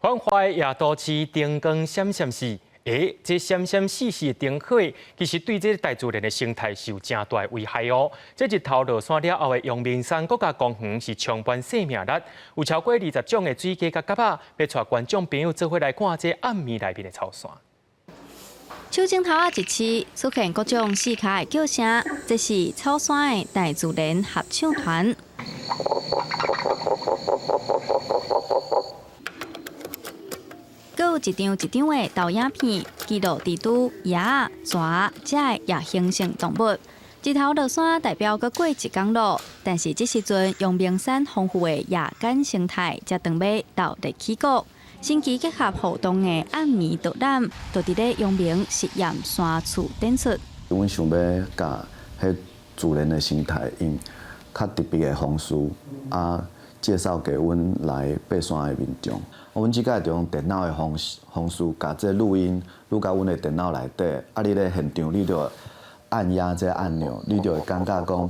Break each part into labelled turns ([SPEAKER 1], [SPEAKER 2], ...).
[SPEAKER 1] 繁華的夜都市燈光閃閃爍，欸，這閃閃爍爍的燈火，其實對這个大自然的生態是有誠大的危害哦。這日頭落山了後的陽明山國家公園是充滿生命力，有超過20種的水雞佮鴿仔，欲帶觀眾朋友做伙來看這暗暝內面的草山。
[SPEAKER 2] 手指頭仔一試，出現各種四跤的叫聲，這是草山的大自然合唱團。閣有一張一張的投影片，記錄蜘蛛、蛾仔、蛇這的夜行性動物。日頭落山代表閣過一工囉，但是這時陣陽明山豐富的夜間生態才準備鬥熱起鼓。新奇結合互動的暗暝導覽，就佇咧陽明實驗山厝展出。
[SPEAKER 3] 阮想欲共彼自然的生態用較特別的方式啊，介紹給阮來爬山的民眾。阮這擺就用電腦的方式，共這錄音錄到阮的電腦內底。啊，你咧現場，你就按壓這按鈕，你就會感覺講，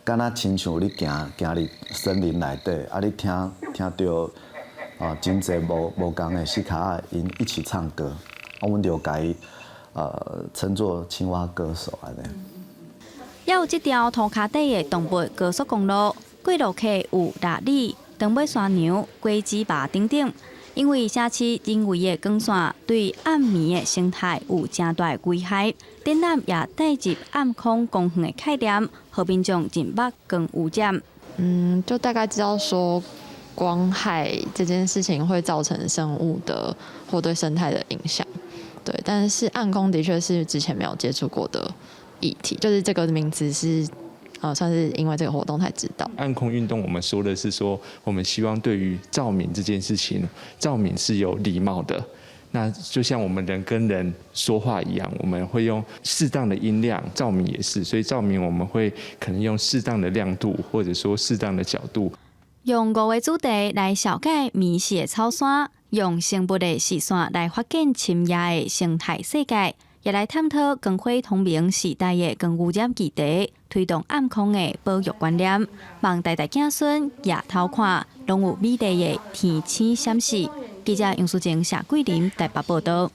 [SPEAKER 3] 敢若親像你行行入森林內底，啊，你聽聽著啊，真濟無無仝的四跤仔，𪜶一起唱歌，啊，阮就共伊稱作青蛙歌手按呢。
[SPEAKER 2] 猶有這條塗跤底的動物高速公路，過路客有臘麋、長尾山羊、果子貘等等。因為城市人為的光線對暗暝的生態有誠大的危害，展覽也帶入暗空公園的概念，予民眾認捌光污染。
[SPEAKER 4] 嗯，就大概知道說光害這件事情會造成生物的或對生態的影響，對。但是暗空的確是之前沒有接觸過的議題，就是這個名詞是，算是因為這個活動才知道。
[SPEAKER 5] 暗空運動，我們說的是說，我們希望對於照明這件事情，照明是有禮貌的。那就像我們人跟人說話一樣，我們會用適當的音量，照明也是，所以照明我們會可能用適當的亮度，或者說適當的角度。
[SPEAKER 2] 用五個主題來紹介暝時的草山，用生物的視線來發現深夜的生態世界，也來探討光火通明時代的光污染議題，推動暗空的保育觀念，望代代子孫夜偷看，攏有美麗的天星閃爍。記者楊淑靜、謝桂林台北報道。